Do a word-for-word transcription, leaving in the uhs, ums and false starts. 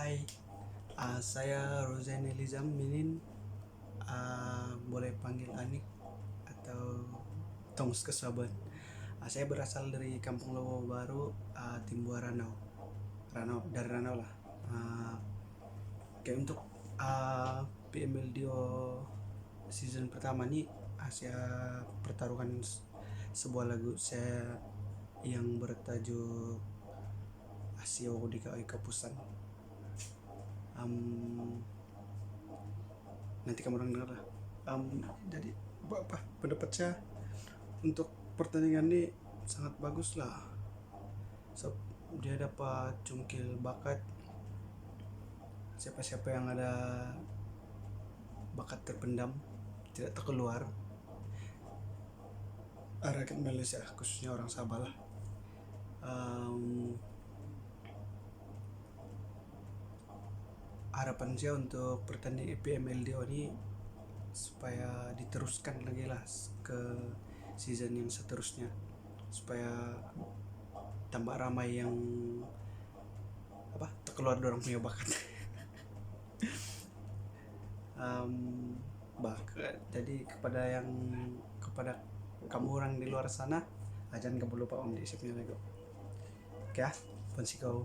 Hai, ah, saya Rozain Elizam Minin, ah, boleh panggil Anik atau Tongs ke Saban. Ah, saya berasal dari Kampung Lobo Baru, ah, Timbuah Ranau. Ranau, dari Ranau lah. Ah, okay, untuk, ah, P M L D O season pertama ni, ah, saya pertaruhkan s-, sebuah lagu saya yang bertajuk Asiau Dikawai Kapusan. Am, nanti kamu orang dengar lah. Am, jadi, apa, apa, pendapat saya untuk pertandingan ni sangat bagus lah. So, dia dapat cungkil bakat. Siapa-siapa yang ada bakat terpendam, tidak terkeluar, rakyat Malaysia, khususnya orang Sabah lah. Am, harapan saya untuk pertandingan P M L D O ni supaya diteruskan lagi lah s-, ke season yang seterusnya, supaya tambah ramai yang, apa, terkeluar dorang punya bakat. Am, bah, ke-, jadi kepada yang, kepada kamu orang di luar sana, ah, jangan kamu lupa Om di siapnya lagu. Okay, ah, pun sikou.